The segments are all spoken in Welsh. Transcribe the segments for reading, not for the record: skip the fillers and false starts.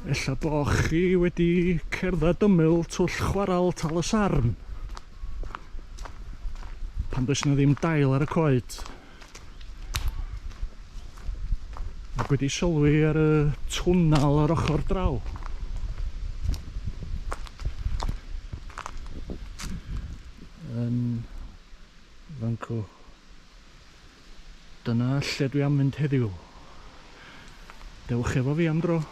Ella bo chi wedi cerdded ymyl twll chwarel Tal y Sarn pan does 'na ddim dail ar y coed ac wedi sylwi ar y twnnel ar ochr draw. Yn fancw. Dyna lle dwi am fynd heddiw. Dewch efo fi am dro.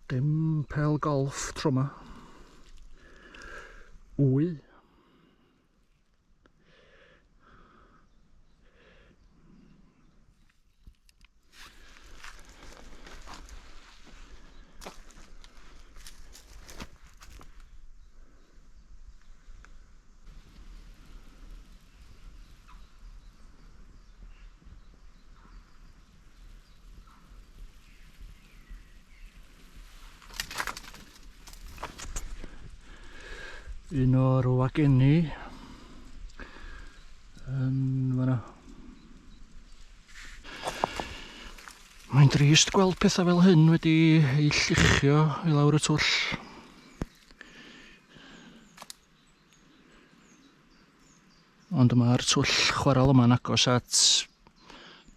Dim pel golff tro 'ma. Wy. Un o'r wagenni yn fanna. Mae'n drist gweld pethau fel hyn wedi ei lluchio i lawr y twll. Ond mae'r twll chwarel yma'n agos at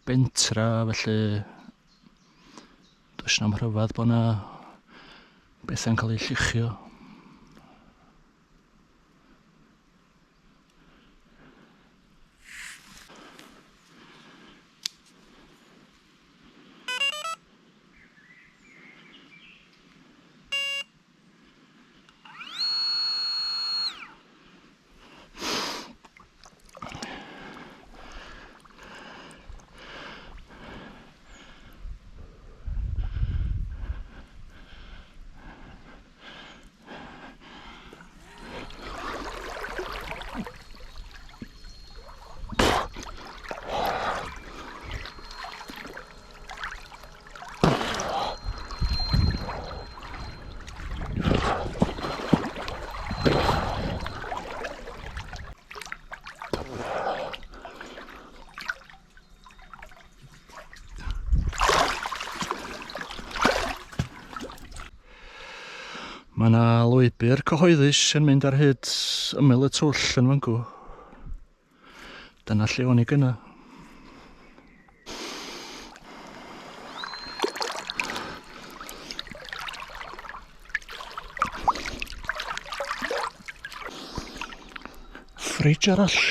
bentra, felly does na'm rhyfedd bod 'na bethau'n cael eu lluchio. Mae yna lwybr cyhoeddus yn mynd ar hyd ymyl y twll yn fan 'cw. Dyna lle o'n i gynna. Ffridge arall.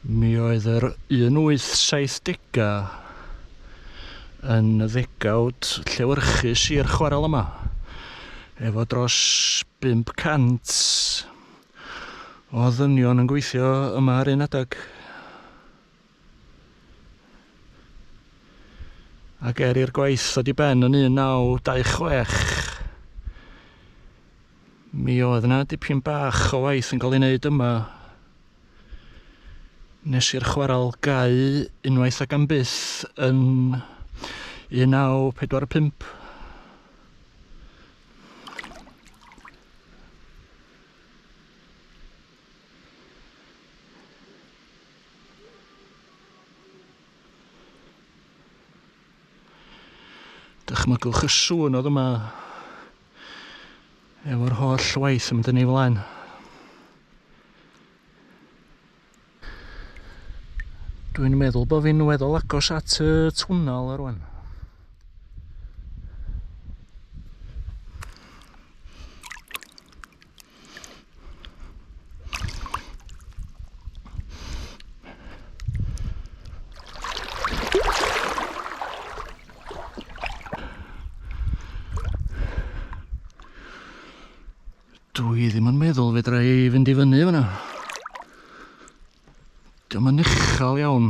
Mi oedd yr 1870au yn ddegawd llewyrchus i'r chwarel yma, efo dros 500 o ddynion yn gweithio yma ar un adeg. Ac er i'r gwaith ddod i ben yn 1926, Mi oedd yna dipyn bach o waith yn cael ei wneud yma nes i'r chwarel gau unwaith ac am byth yn 1945. Dychmygwch y sŵn oedd yma efo'r holl waith yn mynd yn ei flaen. Dwi'n meddwl bod fi'n weddol agos at y twnnel rwan. Dwi ddim yn meddwl fedra i fynd i fyny fyna. Dio'm yn uchel iawn.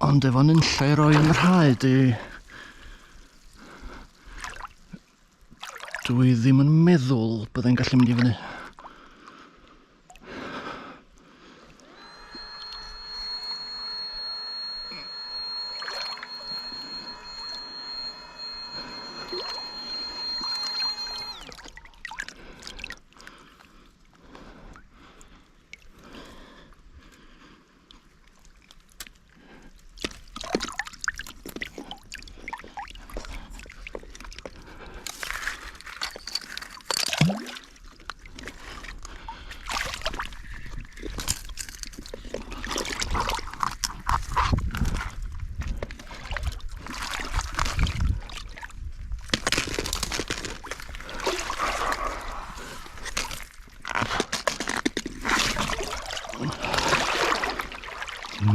Ond efo nunlla i roi yn rhaid i... Dwi ddim yn meddwl byddai'n gallu mynd i fyny.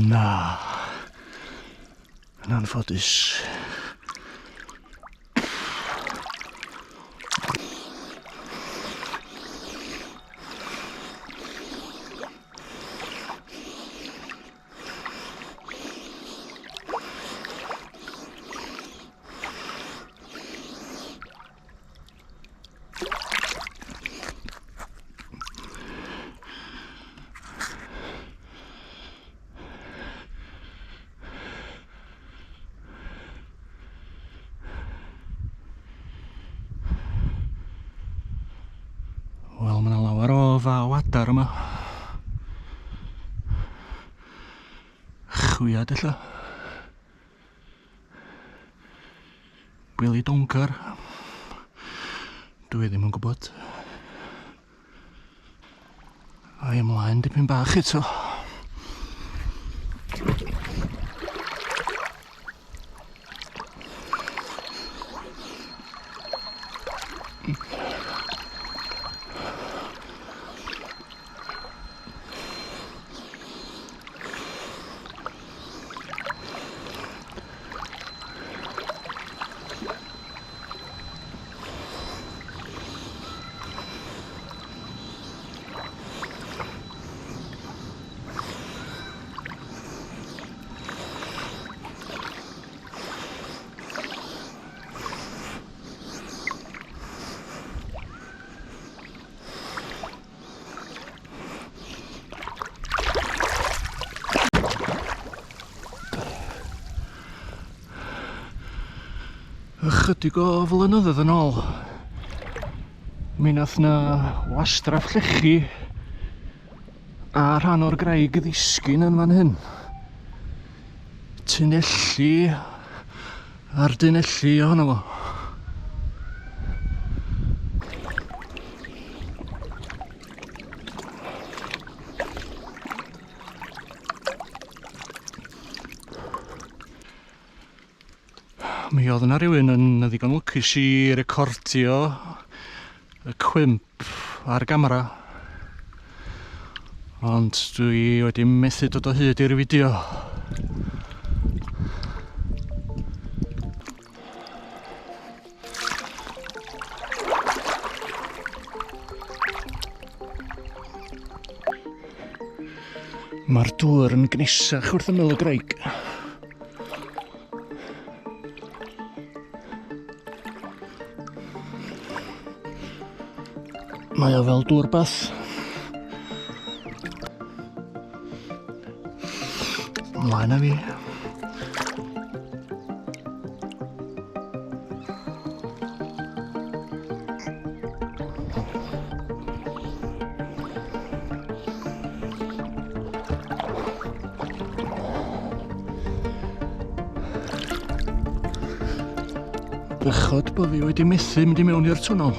Na. Yn anffodus. Wel, mae yna lawer o faw adar yma. Chwiad ella. Billy Donker. Dwi ddim yn gwybod. Ai ymlaen dipyn bach eto. Ychydig o flynyddoedd yn ôl, mi nath na wastraff llechi a rhan o'r graig ddisgyn yn fan hyn. Tunelli a'r dunelli ohono fo. Mi oedd yna rhywun yn ddigon lwcus i recordio y cwymp ar gamera. Ond dwi wedi methu dod o hyd i'r fideo. Mae'r dŵr yn gnesach wrth ymyl y graig. Mae o fel dŵr bath. Mlaen â fi. Bechod bod fi wedi methu mynd i mewn i'r twnnel.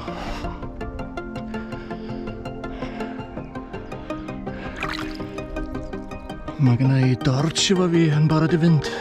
Mae gen i dorch efo fi yn barod i fynd.